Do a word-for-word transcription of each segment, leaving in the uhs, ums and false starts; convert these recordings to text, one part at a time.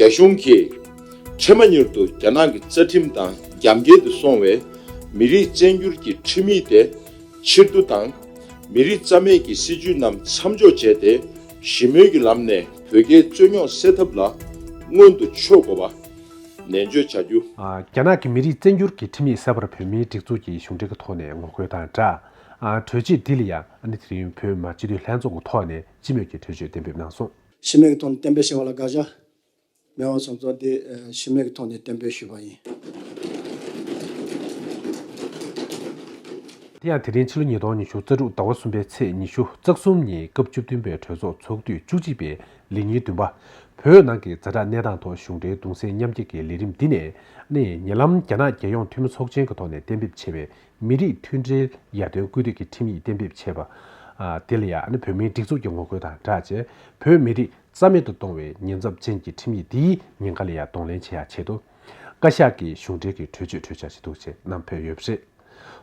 རྒྱ་གཞུང་གིས་ཁྲིམས་མ་མྱུར་དུ་རྒྱ་ནག་གི་རྩ་ཁྲིམས་དང་རྒྱབ་འགལ་དུ་སོང་བའི་མི་རིགས་བཙན་བསྒྱུར་གྱི་ཁྲིམས་ཡིག་དེ་ཕྱིར་བསྡུ་དང་། མི་རིགས་རྩ་མེད་ཀྱི་སྲིད་བྱུས་རྣམས་མཚམས་འཇོག་བྱས་ཏེ། ཞི་མོལ་གྱི་ལམ་ནས་བོད་རྒྱའི་རྩོད་རྙོག་སེལ་ཐབས་ལ་སྔོན་དུ་ཕྱོགས་དགོས་པ་ནན་བརྗོད་བྱ་རྒྱུ། ཨ། རྒྱ་ནག་གི་མི་རིགས་བཙན་བསྒྱུར་གྱི་ཁྲིམས་ཡིག་གསར་པར་བོད་མིའི་སྒྲིག་འཛུགས་ཀྱི་གཞུང་འབྲེལ་གྱི་ཐོག་ནས་ངོ་རྒོལ་དང་སྦྲགས། ཨ། གྲོས་ཆོད་འདི་ལ་ཡང་ཨ་ནི་དེ་རིང་བོད་མི་མང་སྤྱི་འཐུས་ལྷན་ཚོགས་ཀྱི་ཐོག་ནས་སྤྱི་མོས་ཀྱི་གྲོས་ཆོད་གཏན་འབེབས་གནང་སོང་། ཞི་མོལ་གྱི་དོན་གཏན་འབེབས་ཞུ་བ་ལ་དགག་བྱ། མི་དབང་གསུང་ཚོགས་འདི་ཞི་མོལ་གྱི་ཐོག་ནས་གཏན་འབེབས་ཞུས་པ་ཡིན། དེ་ཡང་དེ་རིང་ཕྱི་ལོ་ཉིས་སྟོང་ཉི་ཤུ་རྩ་དྲུག་ཟླ་བ་གསུམ་པའི་ཚེས་ཉི་ཤུ་རྩ་གསུམ་ཉིན་སྐབས་བཅུ་བདུན་པའི་གྲོས་ཚོགས་ཚོགས་དུས་བཅུ་གཅིག་པའི་ལས་ཉིན་བདུན་པ། བོད་ནང་གི་ཛ་དྲག་གནས་སྟངས་ཐོག་གཞུང་འབྲེལ་གདུང་སེམས་མཉམ་སྐྱེད་ཀྱི་ལས་རིམ་འདི་ནས་ནི་ཉེ་ལམ་རྒྱ་ནག་རྒྱལ་ཡོངས་འཐུས་མི་ཚོགས་ཆེན་གྱི་ཐོག་ནས་གཏན་འབེབས་བྱས་པའི་མི་རིགས་མཐུན་སྒྲིལ་ཡར་ཐོན་སྐུལ་འདེད་ཀྱི་ཁྲིམས་ཡིག་གཏན་འབེབས་བྱས་པ། ཨ། དེ་ལ་ཡང་ཨ་ནི་བོད་མིའི་སྒྲིག་འཛུགས་ཀྱི་ངོ་རྒོལ་དང་སྦྲགས་བྱས། བོད་མི་རིགས་རྩ་མེད་དུ་གཏོང་བའི་ཉེན་ཚབས་ཅན་གྱི་ཁྲིམས་ཡིག་འདིའི་ཉེན་ཁ་ལ་ཡང་གདོང་ལེན་བྱེད་ཡག་ཆེད་དུ། བཀའ་ཤག་གིས་གཞུང་འབྲེལ་གྱི་གྲོས་ཆོད་གྲོས་འཆར་ཞིག་འདུག་ཅེས་བསྣམས་ཕེབས་ཡོད་པ་རེད།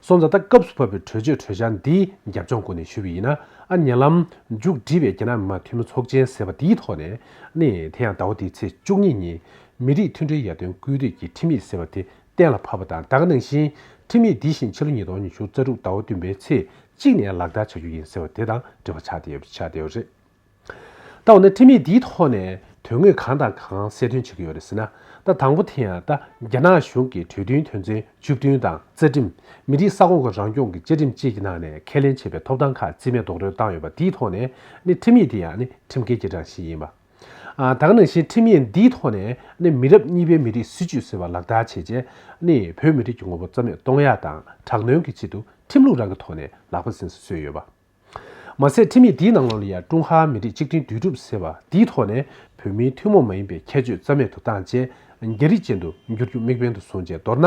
སོང་ཙང་ད་སྐབས་སུ་བབས་པའི་གྲོས་ཆོད་གྲོས་འཆར་འདིའི་རྒྱབ་ལྗོངས་སྐོར་ནས་ཞུས་པ་ཡིན་ན། ཨ། ཉེ་ལམ་མཇུག་བསྒྲིལ་བའི་རྒྱ་ནག་མི་དམངས་འཐུས་མི་ཚོགས་ཆེན་ཟེར་བ་འདིའི་ཐོག་ནས་ནི། དེ་ཡང་ཟླ་བ་འདིའི་ཚེས་བཅུ་གཉིས་ཉིན་མི་རིགས་མཐུན་སྒྲིལ་ཡར་ཐོན་སྐུལ་འདེད་ཀྱི་ཁྲིམས་ཡིག་ཟེར་བ་དེ་གཏན་ལ་ཕབ་པ་དང་། ད་ག་ནང་བཞིན་ཁྲིམས་ཡིག་འདི་བཞིན་ཕྱི་ལོ་ཉིས་སྟོང་ཉི་ཤུ་རྩ་དྲུག་ཟླ་བ་བདུན་པའི་ཚེས་གཅིག་ནས་ལག་བསྟར་བྱ་རྒྱུ་ཡིན་ཟེར་བ་དེ་དང་འབྲེལ་བ་ཆགས་བསྡད་ཡོད་ཆགས་བསྡད་ཡོད་རེད། ད་འོ་ན་ཁྲིམས་ཡིག་འདིའི་ཐོག་ནས་དོན་དངོས་གང་དང་གང་གསལ་སྟོན་བྱེད་ཀྱི་ཡོད་རེད་ཟེར་ན། ད་དང་པོ་དེ་ཡང་ད་རྒྱ་ནག་གཞུང་གིས་གྲོས་མཐུན་དོན་ཚན་བཅུ་བདུན་དང་། རྩ་ཁྲིམས། མི་རིགས་ས་ཁོངས་ཀྱི་རང་སྐྱོང་གི་བཅའ་ཁྲིམས་བཅས་ཀྱི་ནང་ནས་ཁས་ལེན་བྱས་པའི་ཐོབ་ཐང་ཁག་རྩིས་མེད་རྡོག་རོལ་བཏང་ཡོད་པ་འདིའི་ཐོག་ནས་ནི་ཁྲིམས་ཡིག་དེ་ཡང་ནི་ཁྲིམས་འགལ་གྱི་གྲངས་གཞི་ཡིན་པ། ཨ། ད་ག་ནང་བཞིན་ཁྲིམས་ཡིག་འདིའི་ཐོག་ནས་ནི་མི་རབས་གཉིས་པའི་མི་རིགས་སྲིད་ཇུས་ཟེར་བ་ལག་བསྟར་བྱས་རྗེས་ནི་བོད་མི་རིགས་ཀྱི་ངོ་བོ་རྩ་མེད་གཏོང་ཡག་དང་དྲག་གནོན་གྱི་ཆེད་དུ་ཁྲིམས་ལུགས་རང་གི་ཐོག་ནས་ལག་པ་འཛིན་ས་བཟོས་ཡོད་པ། མ་ཟད་ཁྲིམས་ཡིག་འདིའི་ནང་ལོགས་ལ་ཡང་ཀྲུང་ཧྭ་མི་རིགས་གཅིག་མཐུན་འདུས་གྲུབ་ཟེར་བ་འདིའི་ཐོག་ནས་བོད་མིའི་ཐུན་མོང་མ་ཡིན་པའི་ཁྱད་ཆོས་རྩ་མེད་དུ་བཏང་རྗེས། རྒྱ་རིགས་ཅན་དུ་འགྱུར་རྒྱུ་དམིགས་འབེན་དུ་བཟུང་རྗེས། མདོར་ན་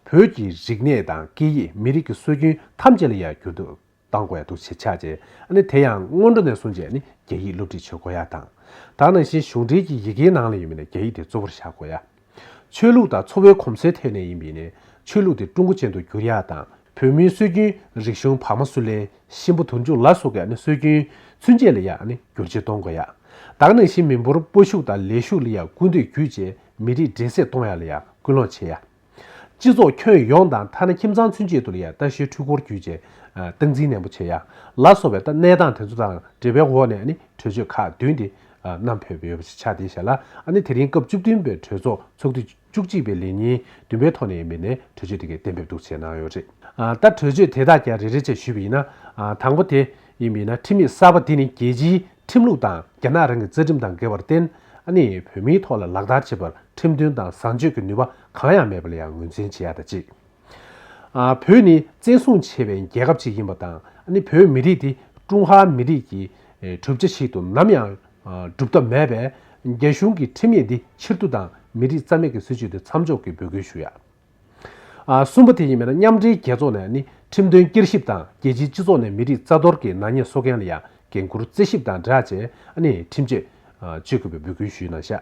བོད་ཀྱི་རིག་གནས་དང་སྐད་ཡིག། མི་རིགས་ཀྱི་སྲོལ་རྒྱུན་ཐམས་ཅད་ལ་ཡང་འགྱུར་ལྡོག་གཏང་དགོས་ཡ་འདུག་ཅེས་ཆགས་རྗེས། ཨ་ནི་དེ་ཡང་སྔོན་འགྲོ་ནས་བཟུང་རྗེས་ནི་རྒྱ་ཡིག་སློབ་ཁྲིད་བྱེད་དགོས་ཡ་དང་། ད་ག་ནང་བཞིན་གཞུང་འབྲེལ་གྱི་ཡི་གེའི་ནང་ལ་ཡིན་པ་ན་རྒྱ་ཡིག་དེ་གཙོ་བོར་བཞག་དགོས་ཡ། ཆོས་ལུགས་དང་འཚོ་བའི་གོམས་སྲོལ་ཐད་ནས་ཡིན་པ་ཡིན་ནའི་ཆོས་ལུགས་དེ་ཀྲུང་གོ་ཅན་དུ་བསྒྱུར་ཡ་དང་། བོད་མིའི་སྲོལ་རྒྱུན་རིག་གཞུང་བག་མ་བསུ་ལེན། གཤིན་པོ་དུར་འཇུག་ལ་སོགས་ཀྱི་ཨ་ནི་སྲོལ་རྒྱུན་ཚུན་ཆད་ལ་ཡང་ཨ་ནི་བསྒྱུར་བཅོས་གཏོང་དགོས་ཡ། ད་ག་ནང་བཞིན་མི་འབོར་སྤོ་ཤུགས་དང་ལས་ཞུགས་ལ་ཡང་སྐུལ་འདེད་བརྒྱུད་བྱས་མི་རིགས་འདྲེས་སྲས་གཏོང་ཡ་ལ་ཡང་སྐུལ་སློང་བྱེད་ཡ། སྤྱི་ཚོགས་ཁྱོན་ཡོངས་དང་ཐ་ན་ཁྱིམ་ཚང་ཚུན་ཆད་དུ་ལ་ཡང་ལྟ་བཤལ་འཕྲུལ་འཁོར་བརྒྱུད་བྱས་སྟངས་འཛིན་ནན་པོ་བྱེད་ཡ་ལ་སོགས་པའི་ད་གནས་སྟངས་དེ་ཚོ་དང་འབྲེལ་བའི་འོག་ནས་ཨ་ནི་གྲོས་ཆོད་ཁག་བདུན་དེ་བསྣམས་ཕེབས་ཡོད་པ་ཞིག་ཆགས་བསྡད་བཞག་ལ། ཨ་ནི་དེ་རིང་སྐབས་བཅུ་བདུན་པའི་གྲོས་ཚོགས་ཚོགས་དུས་བཅུ་གཅིག་པའི་ལས་ཉིན་བདུན་པའི་ཐོག་ནས་ཡིན་པ་ཡིན་ནའི་གྲོས་ཆོད་དེ་གའི་གཏན་འབེབས་འདུག་ཅེས་གནང་ཡོད་རེད། ཨ། ད་གྲོས་ཆོད་དེ་དག་ཀྱང་རེ་རེ་བྱས་ཞུས་པ་ཡིན་ན། ཨ། དང་པོ་དེ་ཡིན་པ་ཡིན་ན་ཁྲིམས་ཡིག་གསར་པ་འདི་ནི་རྒྱལ་སྤྱིའི་ཁྲིམས་ལུགས་དང་རྒྱ་ནག་རང་གི་རྩ་ཁྲིམས་དང་འགལ་བར་བརྟེན། ཨ་ནི་བོད་མིའི་ཐོག་ལ་ལག་བསྟར་བྱེད་པར་ཁྲིམས་མཐུན་དང་བཟང་སྤྱོད་ཀྱི་ནུས་པ་གང་ཡང་མེད་པ་ལ་ཡང་ངོས་འཛིན་བྱེད་ཡ་དང་གཅིག། ཨ། བོད་ནི་བཙན་བཟུང་བྱས་པའི་རྒྱལ་ཁབ་ཅིག་ཡིན་པ་དང་། ཨ་ནི་བོད་མི་རིགས་དེ་ཀྲུང་ཧྭ་མི་རིགས་ཀྱི་གྲུབ་ཆ་ཞིག་ཏུ་ནམ་ཡང་སྒྲུབ་ཐབས་མེད་པས། རྒྱ་གཞུང་གིས་ཁྲིམས་ཡིག་འདི་ཕྱིར་བསྡུ་དང་མི་རིགས་རྩ་མེད་ཀྱི་སྲིད་བྱུས་དེ་མཚམས་འཇོག་གི་འབོད་སྐུལ་ཞུ་ཡ། ཨ། གསུམ་པ་དེ་ཡིན་པ་ན་མཉམ་འབྲེལ་རྒྱལ་ཚོགས་ནས་ནི་ཁྲིམས་དོན་བསྐྱར་ཞིབ་དང་རྒྱལ་སྤྱིའི་སྤྱི་ཚོགས་ནས་མི་རིགས་རྩ་གཏོར་གྱི་ནག་ཉེས་བཟོ་མཁན་ལ་ཡང་འགན་འཁུར་རྩད་ཞིབ་དང་སྦྲགས་བྱས། ཨ་ནི་ཁྲིམས་གཅོད་གཅོད་དགོས་པའི་འབོད་སྐུལ་ཞུས་གནང་བཞག།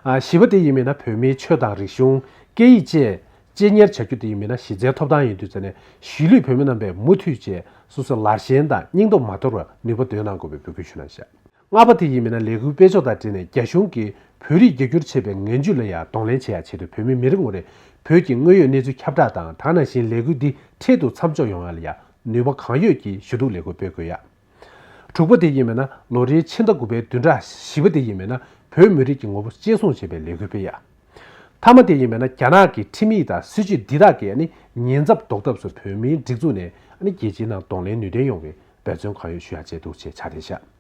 ཨ། བཞི་པ་དེ་ཡིན་པ་ན་བོད་མིའི་ཆོས་དང་རིག་གཞུང་། སྐད་ཡིག་བཅས་གཅེས་གཉེར་བྱ་རྒྱུ་དེ་ཡིན་པ་ན་གཞི་རྩའི་ཐོབ་ཐང་ཡིན་དུས་ཙ་ནས་གཞིས་ལུས་བོད་མི་རྣམ་པས་མུ་མཐུད་བྱས་སོ་སོའི་ལར་ཞེན་དང་སྙིང་སྟོབས་མ་དོར་བར་ནུས་པ་འདོན་གནང་དགོས་པའི་འབོད་སྐུལ་ཞུས་གནང་བཞག། ལྔ་པ་དེ་ཡིན་མིན་ན་ལས་འགུལ་སྤེལ་ཕྱོགས་དང་འབྲེལ་ནས་རྒྱ་གཞུང་གིས་བོད་རིགས་རྒྱ་སྒྱུར་བྱས་པའི་ངན་ཇུས་ལ་ཡང་གདོང་ལེན་བྱེད་ཡ་ཆེད་དུ་བོད་མི་མི་རེ་ངོ་རེས་བོད་ཀྱི་དངོས་ཡོད་གནས་ཚུལ་ཁྱབ་བསྒྲགས་དང་། ད་ག་ནང་བཞིན་ལས་འགུལ་འདི་འཕྲལ་དུ་མཚམས་འཇོག་ཡོང་ཡ་ལ་ཡང་ནུས་པ་གང་ཡོད་ཀྱིས་ཞུ་གཏུག་ལས་འགུལ་སྤེལ་དགོས་ཡ། དྲུག་པ་དེ་ཡིན་མིན་ན་ལོ་རེའི་ཕྱི་ཟླ་དགུ་པའི་བདུན་ཕྲག་བཞི་པ་དེ་ཡིན་མིན་ན་བོད་མི་རིགས་ཀྱི་ངོ་བོ་གཅེས་སྲུང་བྱེད་པའི་ལས་འགུལ་སྤེལ་ཡ། མཐའ་མ་དེ་ཡིན་མིན་ན་རྒྱ་ནག་གི་ཁྲིམས་ཡིག་དང་སྲིད་བྱུས་འདི་དག་གི་ཨ་ནི་ཉེན་ཚབས་ཟློག་ཐབས་སུ་བོད་མིའི་སྒྲིག་འཛུགས་ནས་ཨ་ནི་རྒྱལ་སྤྱིའི་ནང་གདོང་ལེན་ནུས་ལྡན་ཡོང་བའི་འབད་བརྩོན་གང་ཡོད་ཞུ་ཡ་བྱས་འདུག་ཅེས་ཆགས་བསྡད་བཞག།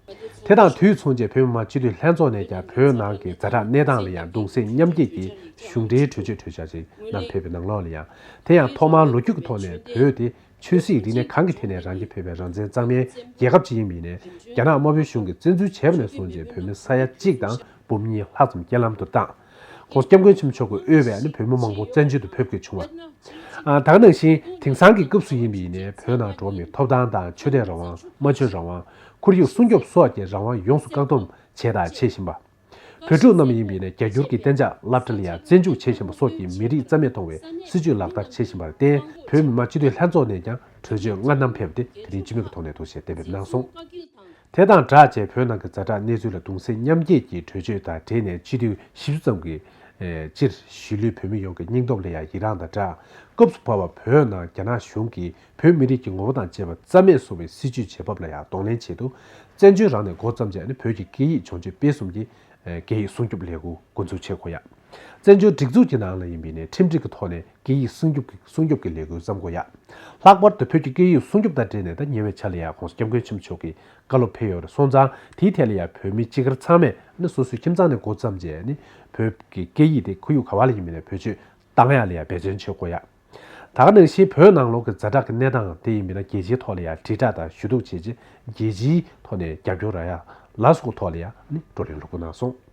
དེ་དང་དུས་མཚུངས་ཀྱི་བོད་མི་མང་སྤྱི་འཐུས་ལྷན་ཚོགས་ནས་ཀྱང་བོད་ནང་གི་ཛ་དྲག་གནས་སྟངས་ལ་ཡང་གདུང་སེམས་མཉམ་སྐྱེད་ཀྱི་གཞུང་འབྲེལ་གྲོས་ཆོད་གྲོས་འཆར་ཞིག་བསྣམས་ཕེབས་པའི་ནང་ལོགས་ལ་ཡང་། དེ་ཡང་ཐོག་མར་ལོ་རྒྱུས་ཀྱི་ཐོག་ནས་བོད་དེ་ཆོས་སྲིད་རིག་གནས་གང་གི་ཐད་ནས་རང་ཁྱིམ་ཕེབས་པའི་རང་བཙན་གཙང་མའི་རྒྱལ་ཁབ་ཅིག་ཡིན་པ་ཡིན་ནའི། རྒྱ་ནག་དམར་པོའི་གཞུང་གིས་བཙན་འཛུལ་བྱས་པ་ནས་བཟུང་རྗེས་བོད་མི་ས་ཡ་གཅིག་དང་འབུམ་གཉིས་ལྷག་ཙམ་རྐྱེན་ལམ་དུ་བཏང་། ༸གོང་ས་༸སྐྱབས་མགོན་ཆེན་པོ་མཆོག་གིས་དབུས་པའི་ཨ་ནི་བོད་མི་མང་པོ་བཙན་བྱོལ་དུ་ཕེབས་དགོས་བྱུང་བ། ཨ། ད་ག་ནང་བཞིན་དེང་སང་གི་སྐབས་སུ་ཡིན་པ་ཡིན་ནའི་བོད་ནང་འགྲོ་བ་མིའི་ཐོབ་ཐང་དང་ཆོས་དད་རང་དབང་། སྨྲ་བརྗོད་རང་དབང་། ཁོར་ཡུག་སྲུང་སྐྱོབ་སོགས་ཀྱི་རང་དབང་ཡོངས་སུ་བཀག་སྡོམ་བྱས་དང་བྱེད་བཞིན་པ། བོད་ཕྲུག་རྣམས་ཡིན་པ་ཡིན་ནའི་རྒྱ་སྒྱུར་གྱི་གཏན་འཇགས་སློབ་གྲྭ་ལ་ཡང་བཙན་འཇུག་བྱེད་བཞིན་པ་སོགས་ཀྱི་མི་རིགས་རྩ་མེད་གཏོང་བའི་སྲིད་བྱུས་ལག་བསྟར་བྱེད་བཞིན་པར་བརྟེན། བོད་མི་མང་སྤྱི་འཐུས་ལྷན་ཚོགས་ནས་ཀྱང་གྲོས་ཆོད་ལྔ་བསྣམས་ཕེབས་ཏེ་དེ་རིང་སྤྱི་མོས་ཀྱི་ཐོག་ནས་འདུག་ཅེས་གཏན་འབེབས་གནང་སོང་། དེ་དང་སྦྲགས་བྱས་བོད་ནང་གི་ཛ་དྲག་གནས་ཚུལ་ལ་གདུང་སེམས་མཉམ་སྐྱེད་ཀྱི་གྲོས་ཆོད་དང་འབྲེལ་ནས་སྤྱི་འཐུས་བཞི་བཅུ་ཙམ་གྱིས་སྤྱིར་གཞིས་ལུས་བོད་མི་ཡོངས་ཀྱི་སྙིང་སྟོབས་ལ་ཡང་ཡི་རངས་དང་སྦྲགས། སྐབས་སུ་བབས་པ་བོད་ནང་རྒྱ་ནག་གཞུང་གིས་བོད་མི་རིགས་ཀྱི་ངོ་བོ་དང་བཅས་པ་རྩ་མེད་བཟོ་བའི་སྲིད་བྱུས་བྱེད་བབ་ལ་ཡང་གདོང་ལེན་ཆེད་དུ། བཙན་བྱོལ་རང་ནས་འགོ་བརྩམས་རྗེས་ནི་བོད་ཀྱི་སྐད་ཡིག་སྦྱོང་སྤྱོད་སྤེལ་གསུམ་གྱི་སྐད་ཡིག་སྲུང་སྐྱོབ་ལས་འགུལ་འགོ་འཛུགས་བྱེད་དགོས་ཡ། བཙན་བྱོལ་སྒྲིག་འཛུགས་ཀྱི་ནང་ལ་ཡིན་པའི་ནས་ཁྲིམས་སྒྲིག་གི་ཐོག་ནས་སྐད་ཡིག་སྲུང་སྐྱོབ་ཀྱི་སྲུང་སྐྱོབ་ཀྱི་ལས་འགུལ་བརྩམ་དགོས་ཡ། ལྷག་པར་དུ་བོད་ཀྱི་སྐད་ཡིག་སྲུང་སྐྱོབ་དང་འབྲེལ་ནས་ད་ཉེ་བའི་ཆར་ལ་ཡ་༸གོང་ས་༸སྐྱབས་མགོན་ཆེན་པོ་མཆོག་གིས་བཀའ་སློབ་ཕེབས་ཡོད་རེད། སོང་ཙང་དེའི་ཐད་ལ་ཡ་བོད་མི་སྤྱི་སྒེར་ཚང་མས་ནི་སོ་སོའི་ཁྱིམ་ཚང་ནས་འགོ་བརྩམས་རྗེས་ནི་བོད་ཀྱི་སྐད་ཡིག་དེ་ཁོར་ཡུག་ག་བ་ལ་ཡིན་པའི་ནས་བེད་སྤྱོད་བཏང་ཡ་ལ་ཡ་འབད་བརྩོན་བྱེད་དགོས་ཡ། ད་ག་ནང་བཞིན་བོད་ནང་ལོགས་ཀྱི་ཛ་དྲག་གི་གནས་སྟངས་དེ་ཡིན་པས་ན་རྒྱལ་སྤྱིའི་ཐོག་ལ་ཡང་དྲིལ་བསྒྲགས་དང་ཞུ་གཏུག་བྱས་རྗེས་རྒྱལ་སྤྱིའི་ཐོག་ནས་རྒྱབ་སྐྱོར་རག་ཡ་ལ་སོགས་ཐོག་ལ་ཡང་ནི་བགྲོ་གླེང་ལུ་གུ་གནང་སོང་།